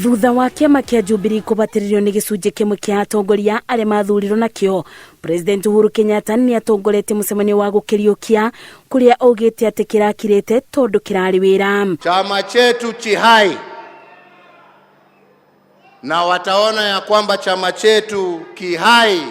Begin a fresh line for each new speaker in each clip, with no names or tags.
Thutha wa kĩama kĩa Jubilee kũbatĩrĩrio nĩ gĩcunjĩ kĩmwe kĩa atongoria arĩa mathurirwo nakĩo, President Uhuru Kenyatta nĩ atongoretie mũcemanio wa gũkĩriũkia kũrĩa augĩte atĩ kĩrakirĩte tondũ kĩrarĩ wĩra.
Chama chetu chihai na wataona ya kwamba chama chetu kihai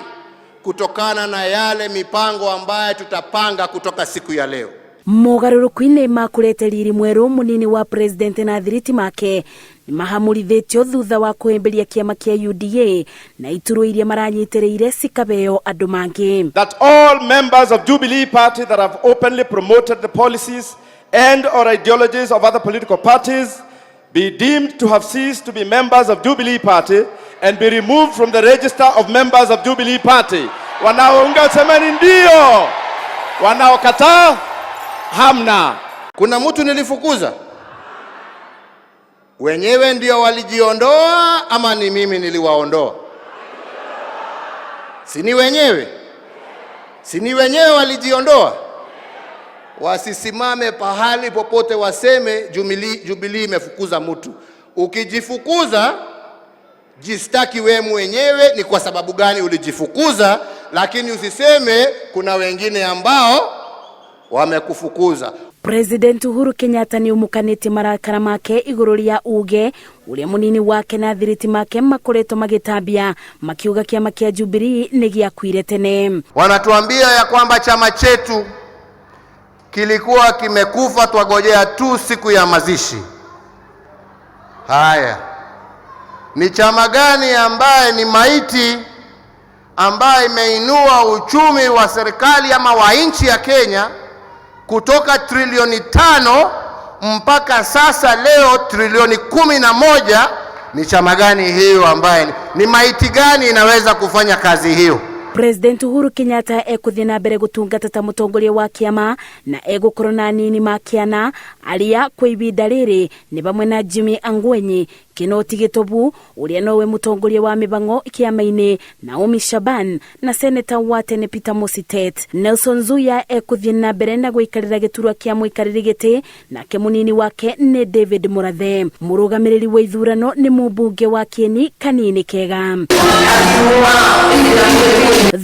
kutokana na yale mipango ambayo tutapanga kutoka siku ya leo.
Mogarũrũku-inĩ ma kũrete riri mwerũ, mũnini wa president na thiriti make nĩ mahamũrithĩtio thutha wa kũhĩmbĩria kĩama kĩa UDA na iturwa iria maranyitĩrĩire cikabeo andũ mangĩ.
That all members of Jubilee Party that have openly promoted the policies and or ideologies of other political parties be deemed to have ceased to be members of Jubilee Party and be removed from the register of members of Jubilee Party. Wanaounga semeni ndio, wanaokataa hamna.
Kuna mtu nilifukuza? Wenyewe ndio walijiondoa ama ni mimi niliwaondoa? Si ni wenyewe? Si ni wenyewe walijiondoa? Wasisimame pahali popote waseme Jubilee imefukuza mtu. Ukijifukuza jistaki we mwenyewe ni kwa sababu gani ulijifukuza, lakini usiseme kuna wengine ambao wamekufukuza.
President Uhuru Kenyatta nĩ ũmũkanĩtie marakara make igũrũ rĩa uge ũrĩa mũnini wake na thiriti make makoretwo magĩtambia makiuga kĩama kĩa Jubilee nĩ gĩakuire tene.
Wanatuambia ya kwamba chama chetu kilikuwa kimekufa, twagojea tu siku ya mazishi. Haya, ni chama gani ambaye ni maiti ambaye imeinua uchumi wa serikali ama wa nchi ya Kenya kutoka trilioni 5 mpaka sasa leo trilioni 11? Ni chama gani hiyo ambaye ni maiti gani inaweza kufanya kazi hiyo?
President Uhuru Kenyatta ekũthiĩ na mbere gũtungata ta mũtongoria wa kĩama na egũkorwo na anini makĩana arĩa kwa ibinda rĩrĩ nĩ vamwe na Jimmy Angwenyi, Kinoti Gĩtobu ũrĩa nowe mũtongoria wa mĩbango kĩama-inĩ, Naomi Shaban na seneta wa tene Peter Mositet. Nelson Zuya ekũthiĩ na mbere na gũikarĩra gĩturwa kĩa mũikarĩri gĩtĩ, nake mũnini wake nĩ David Murathe. Mũrũgamĩrĩri wa ithurano nĩ mũmbunge wa Kieni Kanini Kega.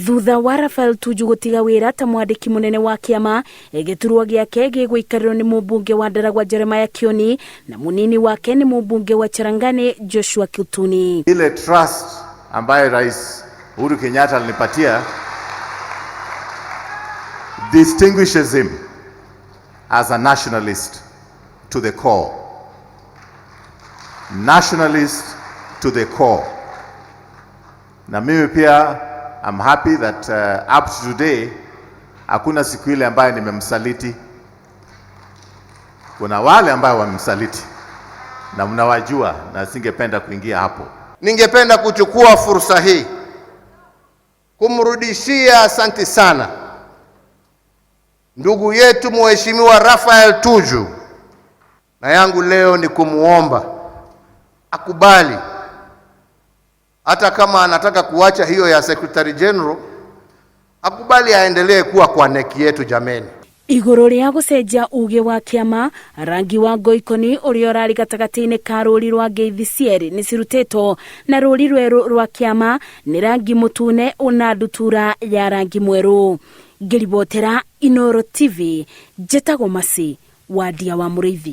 Thutha wa Rafael Tuju gũtiga wĩra ta mwandĩki mũnene wa kĩama, gĩturwa gĩake gĩgũikarĩrwo nĩ mũmbunge wa Ndaragwa Jeremiah Kioni na mũnini wake nĩ mũmbunge wa Cherangani Joshua Kituni.
Ile trust ambaye Rais Uhuru Kenyatta alinipatia distinguishes him as a nationalist to the core. Nationalist to the core. Na mimi pia I'm happy that up to today hakuna siku ile ambayo nimemsaliti. Kuna wale ambayo wamemsaliti na mnawajua, na singependa kuingia hapo.
Ningependa kuchukua fursa hii kumrudishia asanti sana ndugu yetu Mheshimiwa Raphael Tuju, na yangu leo ni kumuomba akubali, hata kama anataka kuacha hiyo ya Secretary General, akubali aendelee kuwa kwa neki yetu jameni.
Igũrũ rĩa gũcenjia uge wa kĩama, rangi wa ngoikoni ũrĩa ũrarĩ gatagatĩ-inĩ ka rũri rwa ngeithi cierĩ nĩ cirutĩtwo na rũri rwerũ rwa kĩama nĩ rangi mũtune ũna ndutura ya rangi mwerũ. Ngĩribotera Inooro TV, njĩtagwo Mercy Wandia wa Mũrĩithi.